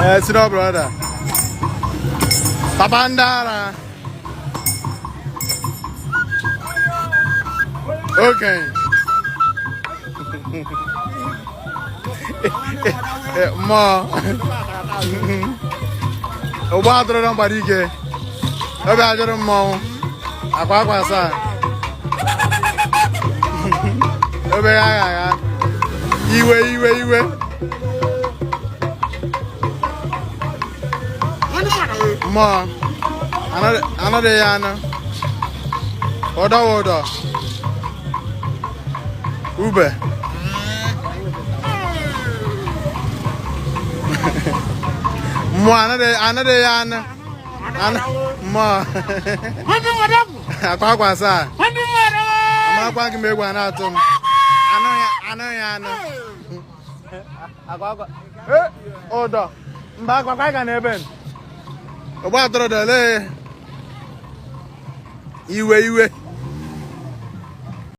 Ee, senior brother. Papa ndị ara. Okenye. Mmụọ. Ụgbọ atụrụ na mgbara ike. Obi ajụrụ mmọnwụ. Akwa akwa asaa. Obe agha agha. Iwe iwe iwe. Mmụọ. Anọdụ ya anụ. Ụdọ ụdọ. Ube. Mmụọ anọdụ ya anụ. Mmụọ. Akwa akwa asaa. Amarakwa gị ma egwu a na-atụ m. Anụ ya anụ. Akwa akwa. Ụdọ. Mba akwa kwa ga n'ebe m. Ọgba atụrụ dọle. Iwe iwe.